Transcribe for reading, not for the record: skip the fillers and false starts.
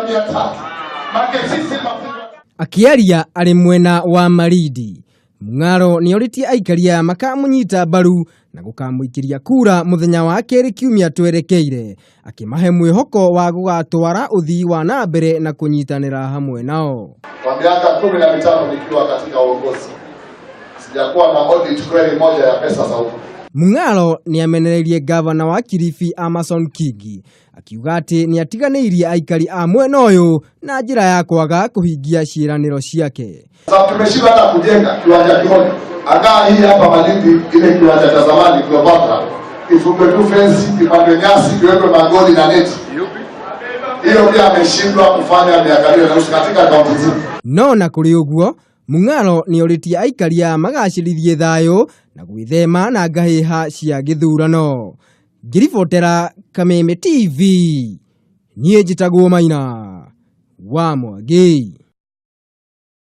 300. Make sisi mafungu Akĩaria arĩ mwena wa Malindi, Mung'aro nĩorĩtie aikari aya makamũnyita mbaru na gũkamũikĩria kura mũthenya wa kerĩ kiumia twerekeire, akĩmahe mwĩhoko wa gũgatwara ũthii wa na mbere na kũnyitanĩra hamwe nao. Kwa miaka 15 nikiwa katika uongozi sijakuwa na audit query moja ya pesa za umma. Mung'aro nĩamenereirie gavana wa Kilifi Amason Kingi akiuga atĩ nĩatiganĩirie aikari a mwena ũyũ na njĩra ya kwaga kũhingia ciĩranĩro ciake. Sasa tumeshindwa hata kujenga kiwanja kimoja. Angaa hii hapa Malindi, ile kiwanja cha zamani Cleopatra, ifungwe tu fence, ipandwe nyasi, iwekwe magoli na neti. Hiyo pia ameshindwa kufanya miaka hiyo na nusu katika kaunti nzima. No na kũrĩ ũguo, Mung'aro nĩorĩtie aikari aya magacĩrithie thayũ na gwĩthema na ngahĩha cia gĩthurano. Ngĩribotera Kameme TV, niĩ njĩtagwo Maina wa Mwangi.